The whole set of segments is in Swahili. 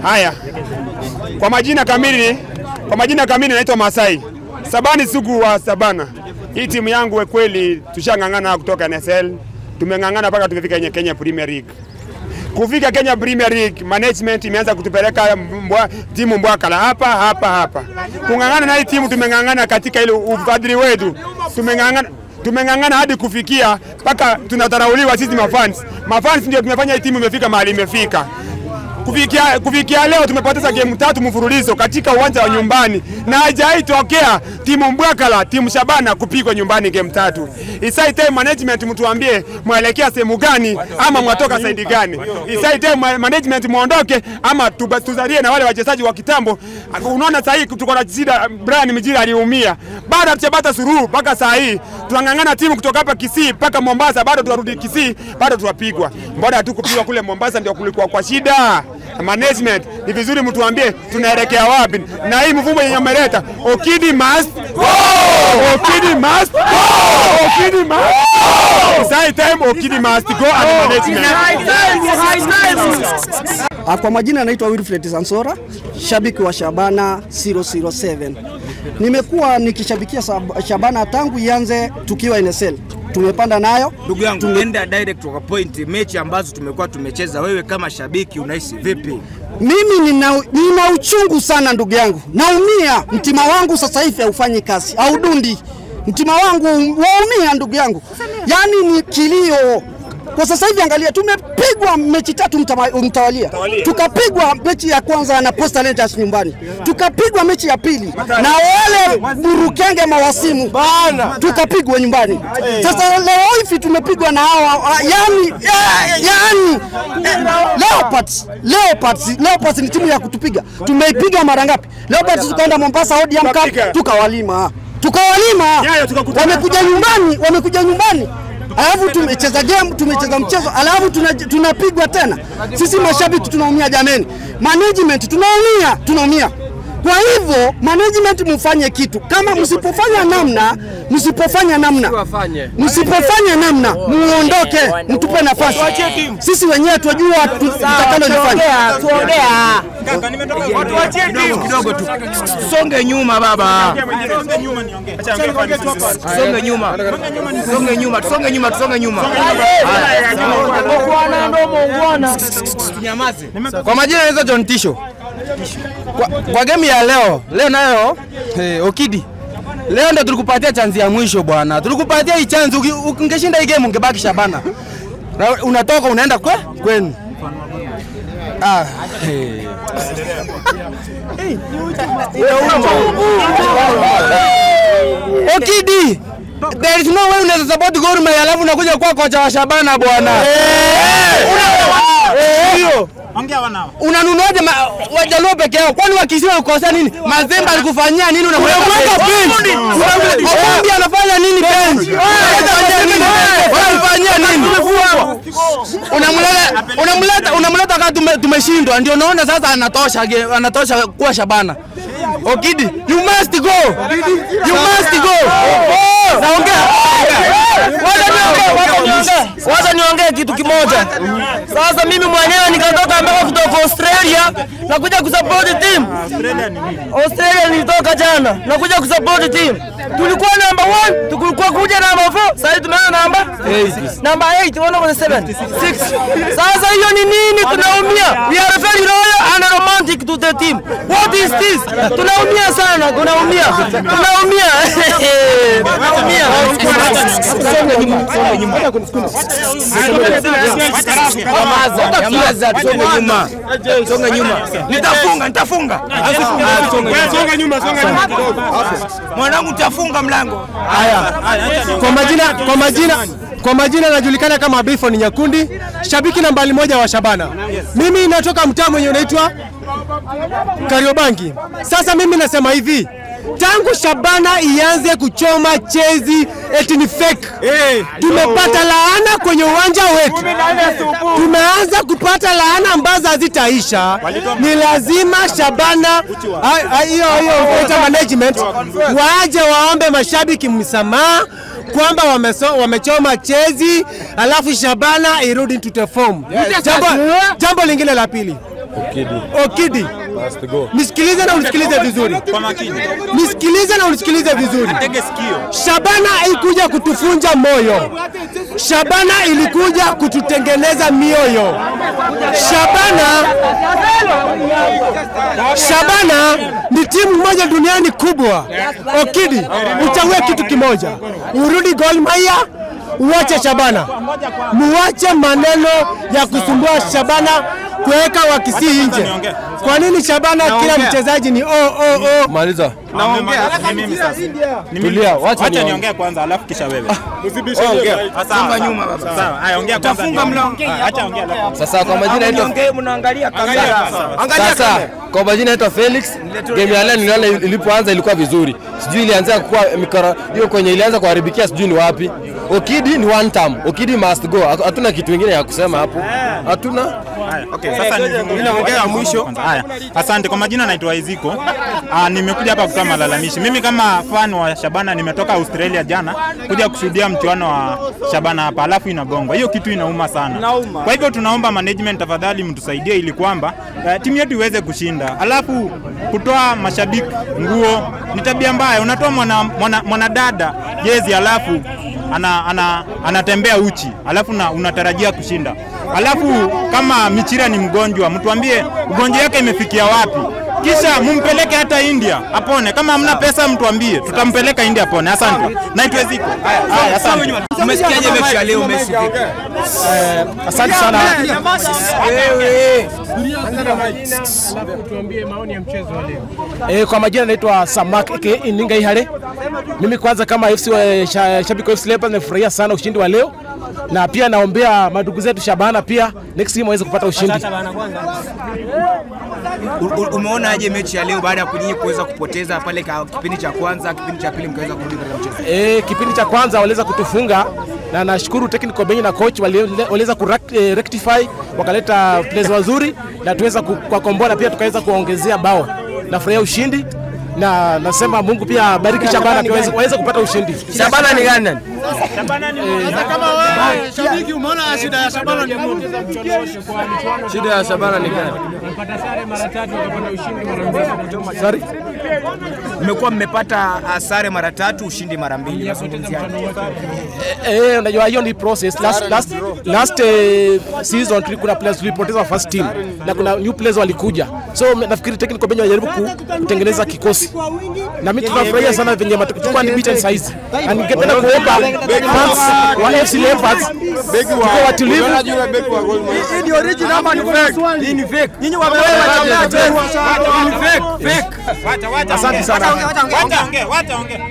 Haya. Kwa majina kamili naitwa Masai. Sabani Sugu wa Sabana. Hii timu yangu kweli tushang'ang'ana kutoka NSL. Tumeng'ang'ana mpaka tumefika Kenya Premier League. Kufika Kenya Premier League, management imeanza kutupeleka timu mbwakala hapa hapa hapa. Kung'ang'ana na hii timu tumeng'ang'ana katika ile ufadhili wetu. Tumeng'ang'ana hadi kufikia mpaka tunatarauliwa sisi mafans. Mafans ndio tumefanya hii timu imefika mahali imefika. Kufikia leo tumepoteza game 3 mfululizo katika uwanja wa nyumbani, na haijaitokea timu mbwakala, timu Shabana kupigwa nyumbani game 3. It's time management mtuambie mwelekea sehemu gani ama mwatoka side gani. It's time management muondoke ama tuzalie na wale wachezaji wa kitambo. Unaona sasa hii tuko na shida, Brian Mijira aliumia. Bado hatujapata suluhu mpaka saa hii. Tunang'ang'ana timu kutoka hapa Kisii mpaka Mombasa, bado tunarudi Kisii, bado tunapigwa. Mbona hatukupigwa kule Mombasa ndio kulikuwa kwa shida? Management ni vizuri mtuambie tunaelekea wapi. Na hii mfumo yenye umeleta, Okidi must go. Okidi must go. Okidi must go. It's high time Okidi must go and management. Kwa majina naitwa Wilfred Sansora, shabiki wa Shabana 007. Nimekuwa nikishabikia Shabana tangu ianze tukiwa NSL. Tumepanda nayo. Ndugu yangu, enda direct kwa point. Mechi ambazo tumekuwa tumecheza, wewe kama shabiki unahisi vipi? Mimi nina uchungu sana ndugu yangu. Naumia, mtima wangu sasa hivi haufanyi kazi, haudundi. Mtima wangu waumia ndugu yangu. Yaani ni kilio. Kwa sasa hivi angalia, tumepigwa mechi 3 mtawalia. Tukapigwa mechi ya kwanza na Posta Rangers nyumbani. Tukapigwa mechi ya pili na wale Burukenge mawasimu bana, tukapigwa nyumbani. Sasa leo hivi tumepigwa na hawa, yani Leopards ni timu ya kutupiga. Tumeipiga mara ngapi? Leopards tukaenda Mombasa ODM Cup tukawalima. Wamekuja nyumbani. Alafu tumecheza game, tumecheza mchezo, alafu tunapigwa tena. Sisi mashabiki tunaumia jameni. Management tunaumia. Kwa hivyo management mfanye kitu. Kama msipofanya namna, muondoke, mtupe nafasi. Sisi wenyewe tunajua tutakalolifanya. Tuongea. Kidogo tu. Songe nyuma baba. Songe nyuma. Songe nyuma. Tunyamaze. Kwa majina naitwa John Tisho. Kwa game ya leo nayo Okidi. Leo ndo tulikupatia chance ya mwisho bwana. Tulikupatia hii chance, ungeshinda hii game ungebaki Shabana. Unatoka unaenda kwenu. Okidi, there is no way unaweza support Gor Mahia alafu unakuja kwa kocha wa Shabana bwana. Ndio. Unanunuaje Wajaluo peke yao? Kwani wakisiwa ukosea nini? Mazembe alikufanyia nini? Unamweka bench. Okumbi anafanya nini bench? Anafanyia nini? Unamleta kama tumeshindwa. Ndio naona sasa anatosha kuwa Shabana. Okidi, you must go. You must go. Naongea. Wacha niongee kitu kimoja. Sasa mimi mwenyewe nikatoka ambako kutoka Australia na kuja kusupport team. Australia nilitoka jana na kuja kusupport team. Tulikuwa number 1, tulikuwa kuja number 4, sasa tumeona number 8. Number 8, 1.7 6. Sasa hiyo ni nini? Tunaumia. We are very loyal and romantic to the team. What is this? Tunaumia sana, tunaumia. Tunaumia. Songe nyuma. Nyamaza, songe nyuma. Songe nyuma. Nitafunga. Songe nyuma. Mwanangu nitafunga mlango. Haya. Kwa majina najulikana kama Bifon Nyakundi, shabiki nambari 1 wa Shabana. Mimi natoka mtaa mwenye unaitwa Kariobangi. Sasa mimi nasema hivi, tangu Shabana ianze kuchoma chezi eti ni fake, tumepata laana kwenye uwanja wetu. Tumeanza kupata laana ambazo hazitaisha. Ni lazima Shabana hiyo management waje waombe mashabiki msamaha kwamba wamechoma chezi, alafu Shabana irudi into the form. Jambo lingine la pili, Okidi. Nisikilize na unisikilize vizuri. Kwa makini. Nisikilize na unisikilize vizuri. Tege sikio. Shabana ilikuja kutufunja moyo. Shabana ilikuja kututengeneza mioyo. Shabana ni timu moja duniani kubwa. Okidi, uchague kitu kimoja. Urudi Gor Mahia, uache Shabana. Muache maneno ya kusumbua Shabana kuweka Wakisii nje. Kwa nini Shabana kila mchezaji ni o? Maliza. Naongea mimi sasa. Tulia, wacha niongee kwanza alafu kisha wewe. Usibishe. Funga nyuma baba. Sawa. Haya, ongea kwanza. Utafunga mlango. Acha ongea alafu. Sasa kwa majina naitwa mnaangalia kamera. Sasa kwa majina naitwa Felix. Game ya leo niliona ilipoanza ilikuwa vizuri. Sijui ilianza kwa mikoro hiyo kwenye ilianza kuharibikia sijui ni wapi. Okidi ni one term. Okidi must go. Hatuna kitu kingine ya kusema hapo. Hatuna. Okay, sasa ninaongea mwisho. Haya. Asante. Kwa majina naitwa Iziko. Nimekuja hapa kutoa malalamishi. Mimi kama fan wa Shabana nimetoka Australia jana kuja kushuhudia mchuano wa Shabana hapa, alafu inagongwa. Hiyo kitu inauma sana. Kwa hivyo tunaomba management tafadhali mtusaidie ili kwamba timu yetu iweze kushinda. Alafu kutoa mashabiki nguo ni tabia mbaya. Unatoa mwanadada jezi alafu anatembea uchi, alafu unatarajia kushinda. Alafu kama Michira ni mgonjwa, mtuambie ugonjwa yake imefikia wapi. Kisha mumpeleke hata India apone. Kama hamna pesa mtuambie, tutampeleka India apone. Asante. Naitwa Ziko. Haya, asante. Umesikiaje mechi ya leo Messi? Asante sana. Wewe. Tuambie maoni ya mchezo wa leo. Kwa majina naitwa Samak aka Ninga Ihale. Mimi kwanza kama FC shabiki wa FC Leopards nimefurahia sana ushindi wa leo. Na pia naombea madugu zetu Shabana pia next game waweze kupata ushindi. Umeona aje mechi ya leo baada ya kunyinyi kuweza kupoteza pale kipindi cha kwanza, kipindi cha pili mkaweza kurudi katika mchezo? Kipindi cha kwanza waliweza kutufunga na nashukuru technical bench na coach waliweza ku rectify, wakaleta players wazuri na tuweza kuwakomboa na pia tukaweza kuongezea bao. Nafurahia ushindi na nasema Mungu pia bariki Shabana pia waweze kupata ushindi. Shabana ni gani nani? Shabana ni hata kama wewe shabiki umeona shida ya Shabana ni nini? Shida ya Shabana ni gani? Mpata sare mara tatu ukapata ushindi mara mbili. Sorry. Mmekuwa mmepata sare mara tatu, ushindi mara mbili. Unajua hiyo ni process. Last season kuna players tulipoteza first team na kuna new players walikuja. So nafikiri technical bench wanajaribu kutengeneza kikosi. Na mimi tunafurahia sana venye tulikuwa ni beaten size. Na ningependa kuomba fans wa FC Leopards tuko watulivu. Hii ni original ama ni fake? Hii ni fake. Nyinyi wamewa ni fake. Fake. Asante sana. Wacha ongea.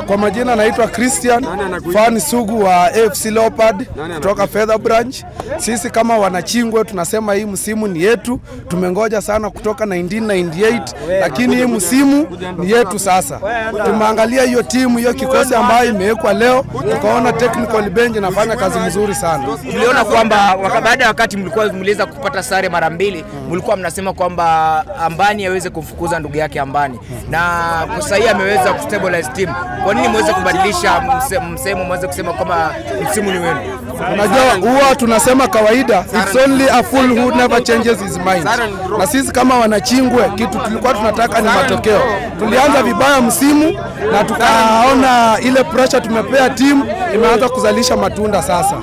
Kwa majina naitwa Christian, fan sugu wa AFC Leopard kutoka Feather Branch. Sisi kama wanachingwe tunasema hii msimu ni yetu. Tumengoja sana kutoka 1998 lakini hii msimu ni yetu sasa. Tumeangalia hiyo timu, hiyo kikosi ambayo imewekwa leo, tukaona technical bench inafanya kazi nzuri sana. Tuliona kwamba baada ya wakati mlikuwa mliweza kupata sare mara mbili, mlikuwa mnasema kwamba Ambani aweze kumfukuza ndugu yake Ambani. Na kwa sasa ameweza kustabilize team. Kwa nini mweze kubadilisha msemo, mweze kusema kwamba msimu ni wenu? Unajua huwa tunasema kawaida, it's only a fool who never changes his mind. Na sisi kama wanachingwe kitu tulikuwa tunataka ni matokeo. Tulianza vibaya msimu na tukaona ile pressure tumepea timu imeanza kuzalisha matunda sasa.